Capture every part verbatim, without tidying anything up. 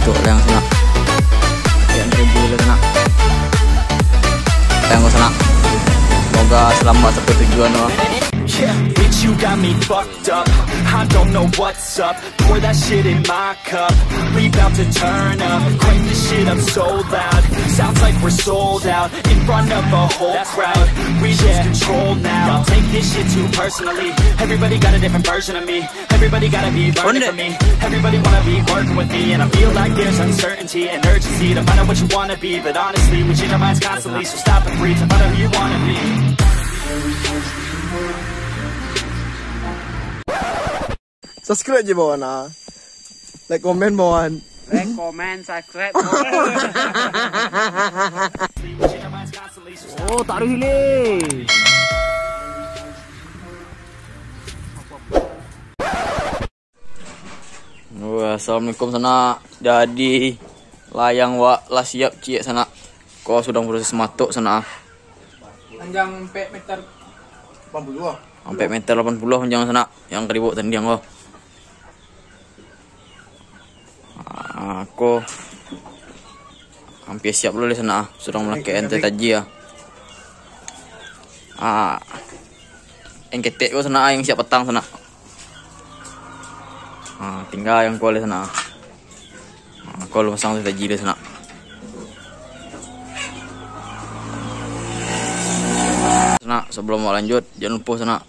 Tuh, yang sana. Yang tujuh lah sana. Yang sana. Semoga selamat sampai tujuan, wah. Yeah, bitch, you got me fucked up. I don't know what's up. Pour that shit in my cup. We bout to turn up. Crank this shit up so loud. Sounds like we're sold out. In front of a whole crowd. We lose control now. Y'all take this shit too personally. Everybody got a different version of me. Everybody gotta be learning from me. Everybody wanna be working with me. And I feel like there's uncertainty and urgency to find out what you wanna be. But honestly, we change our minds constantly. So stop and breathe and find out who you wanna be. Subscribe je, bawan, ah. Like, komen, bawan. Like, comment, subscribe. Oh, taruih le. Wah, assalamualaikum, sanak. Jadi, layang wak lah siap ciek, sanak. Ko sudah proses matok, sanak. Panjang ampek meter lapan puluah. Ampek meter lapan puluah panjang, sanak. Yang ka dibao tandiang ko. Ah, ko hampir siap lo le, sanak, ah. Sudah malakek ente taji, ah. Ah, yang ketek ko, sanak, ah, yang siap patang, sanak. Ah, tingga yang ko le, sanak, ah. Ah, ko lo masang taji le, sanak. Sanak, sebelum awak lanjut, jangan lupa, sanak,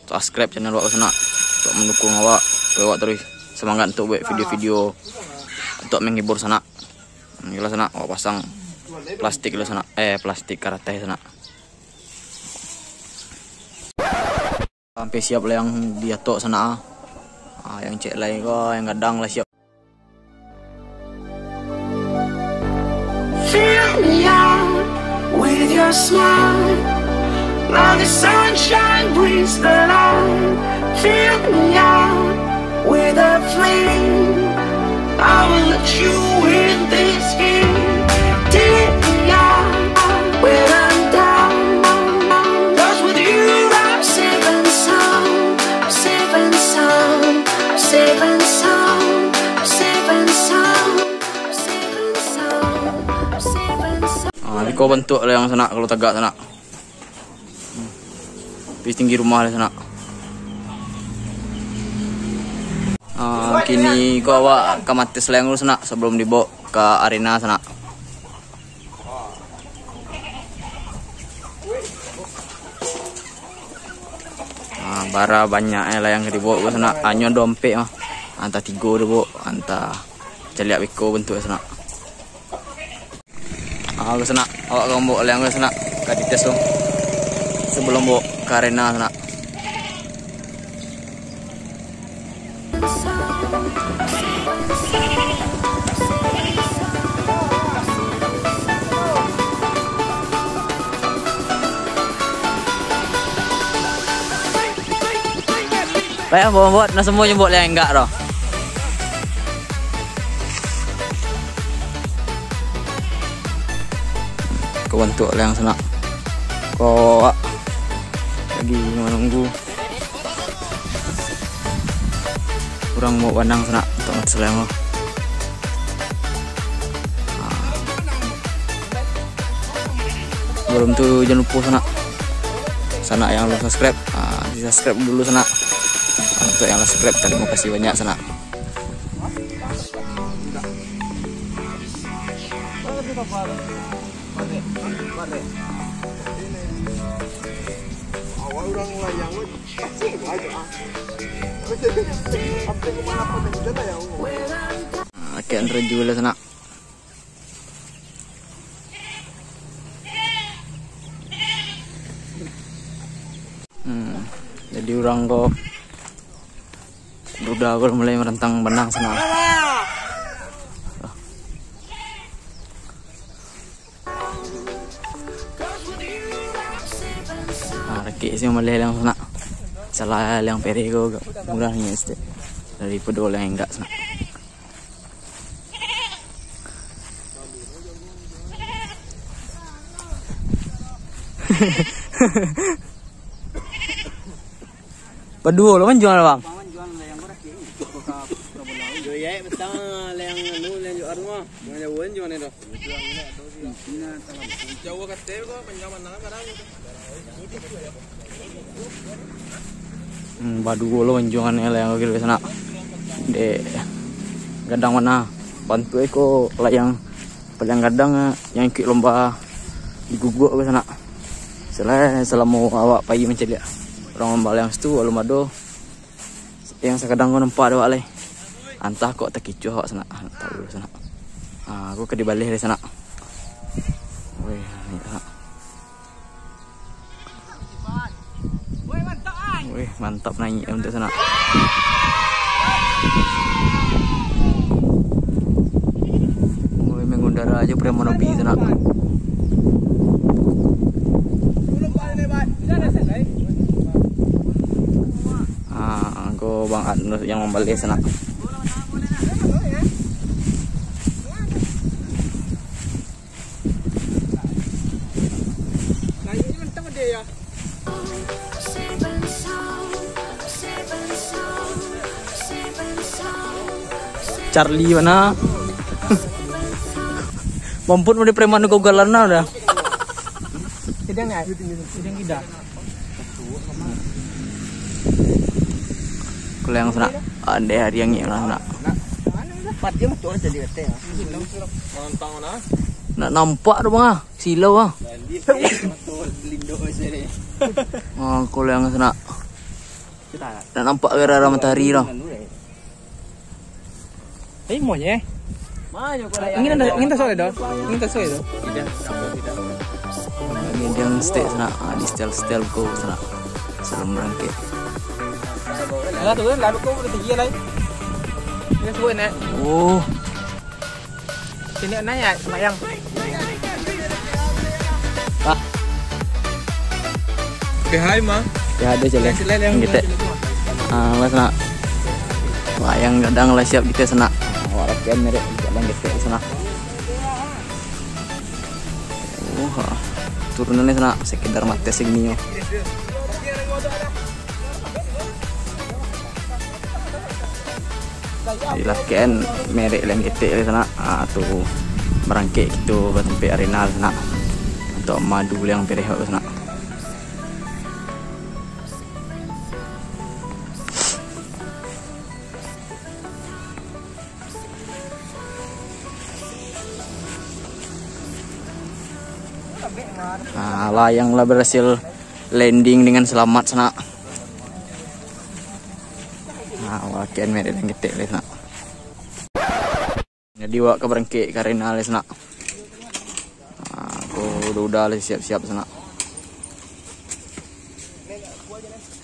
subscribe channel awak, sanak, untuk mendukung awak, supaya awak terus semangat untuk buat video-video untuk menghibur, sanak. Inilah, sanak, awak pasang plastik dulu, sanak. Eh, plastik karateh, sanak. Sampai siap lah yang diatok, sanak, ah. Ah, yang cek lain ko, yang gadang lah siap. Fill me out with your smile. Now the sunshine brings the light. Fill me out with a flame. I will let you in this game. Take me out when I'm down. 'Cause with you I'm safe and sound. I'm safe and sound. I'm safe and sound. I'm safe and sound. Ah, iko bantuak layang, sanak, kalau tagak, sanak. Tapi tinggi rumah lah, sanak. Ah, kini ko awak ka mates layang dulu, sanak, sebelum dibao ka arena, sanak. Ah, bara banyak, eh, layang ka dibao ko, sanak. Hanyo dompet mah. Antah tigo dibao, antah caliak beko bantuak, sanak. Ah, ko, sanak, awak ka mambao layang ko, sanak, ka dites tu. Sebelum bao ka arena, sanak. Layang bao, bao, nak samo nyo bao layang enggak doh. Ko bantuak layang, sanak. Ko lagi manunggu. Urang bao banang, sanak, untuak mates layang tu. Ah. Sebelum tu, jangan lupa, sanak. Sanak yang belum subscribe, ah, di-subscribe dulu, sanak. Ah, untuak yang lah subscribe, tarimo kasih banyak, sanak. Ah, oke, Andre juga lah, sanak. Hmm, jadi urang ko, duda ko mulai marantang banang, sanak. Ah, rakik se maleh layang, sanak. Salah layang pereh ko agak murah nyo, sanak, daripado layang enggak, sanak. Paduo lo manjual, Bang? Ya, betul lah yang anu, yang jual rumah. Yang jauh, yang mana tu? Jauh kata ko, panjang mana kadang. Hmm, baduo lo anjuangan layang ko kiro sanak. Dek gadang mana? Bantuak ko layang paling gadang, yang ikut lomba diguguak ko sanak. Selain salamo awak pai mancaliak urang lomba layang situ, alun ado. Yang sakadang ko nampak dek awak lai. Antah kok takicuah awak sanak. Ah, ndak tahu sanak. Ah, aku ka dibaleh lai sanak. Weh, naik sanak. Weh, mantap naik untuk sanak. Weh, mangudara aja preman hobi sanak. Ah, angko Bang Adnus yang mambaleh sanak. Charlie mana? Mampun mode preman ko galan lah dah. Sidang ya? Sidang tidak. Kalau yang sanak, ande hari yang ini lah sanak. Empat jam tu aja di hotel. Ndak nampak tu bang ah, silau ah. Ah, kalau yang sanak. Ndak nampak gara-gara matahari tu. Eh, monyet. Ingin ada, ingin tasok dah. Ingin tasok dah. Ini dia stek sanak, ah, di setel-setel ko sanak. Sebelum barangkek. Alah tu kan, lalu ko udah tinggi lai. Ini sebut nak. Oh. Sini naik ya, sembayang. Ah. Oke, hai, Ma. Ya, ada je lah. Yang selai yang kita. Ah, mas nak. Wah, yang gadang lah siap kita sanak. Wah, rakyat merek jalan kita sanak. Wah, turunannya sanak. Sekedar mati segini yo. Jadi lah kan merek lain ketek lah sanak. Ah, tu barangkek kito ka tampek arena lah sanak. Untuk madu yang pereh tu sanak. Ah, layang lah berhasil landing dengan selamat sanak. Nah, wakian merek dan ketek lai sanak. Jadi wak ka barangkek ka arena lai sanak. Nah, ko udah-udah lai siap-siap sanak.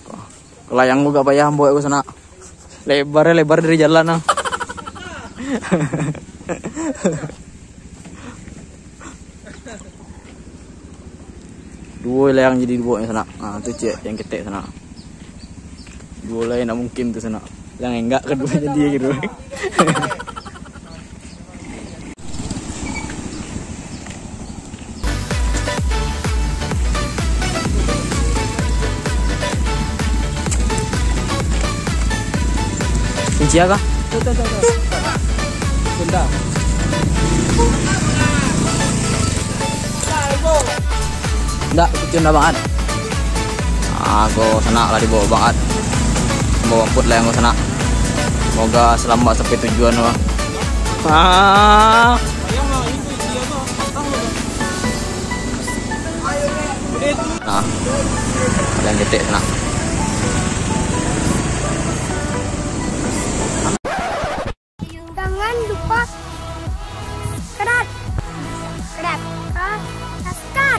Ko, ko layang ko agak payah ambo ko sanak. Lebar, lebar dari jalan ah. Duo lah yang jadi duo yang sanak. Ah, tu cek yang ketek sanak. Duo lah yang nak mungkin tu sanak. Yang enggak kedua jadi gitu. Kunci apa? Tuh, tuh, tuh, tuh. Bunda. Ndak, itu ndak banget. Ah, ko sanak lah dibawa banget. Bawa amput lah yang ko sanak. Semoga selamat sampai tujuan ko. Ah. Nah, yang ketek sanak. Jangan lupa subscribe. Subscribe. Subscribe.